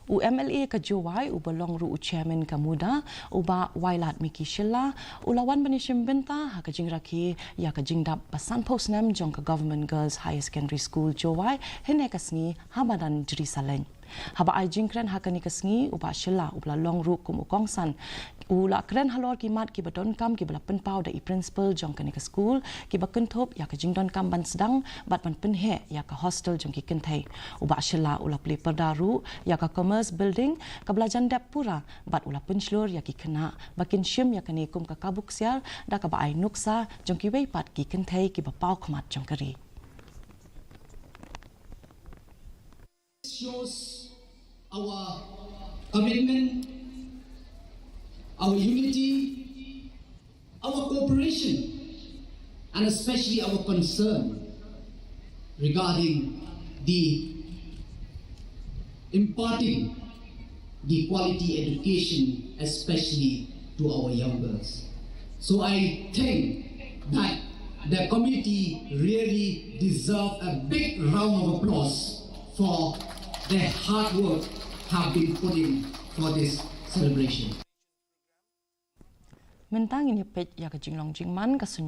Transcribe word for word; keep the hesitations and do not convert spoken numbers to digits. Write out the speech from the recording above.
U M L A ka Jowai, uba long ruh u chairman ka MUDA, u Bah Wailadmiki Shylla, u la wan ban ïashim bynta ha ka jingrakhe ïa ka jingdap ba sanphew snem jong ka Government Girls Higher Secondary School Jowai, hynne ka sngi ha madan Jrisaleng. Haba ai jingkren ha kane ka sngi, u Bah Shylla, uba la long ruh kum u kongsan, u la kren halor ki mat kiba donkam kiba la pynpaw da i principal jong kane ka skul, kiba kynthup ïa ka jingdonkam ban sdang bad ban pynheh ïa ka hostel jong ki kynthei. U Bah Shylla u la plie pyrda ruh ïa ka Commerce Building kaba la jan dep pura, bad u la pynshlur ïa ki khynnah ba kin shim ïa kane kum ka kabu ksiar, da kaba ai nuksa jong kiwei pat ki kynthei kiba paw khmat jong ka ri. Shows our commitment, our unity, our cooperation, and especially our concern regarding the imparting the quality education, especially to our young girls. So I think that the committee really deserve a big round of applause for their hard work have been put in for this celebration. Mynta ngin ïa peit ïa ka jinglong jingman ka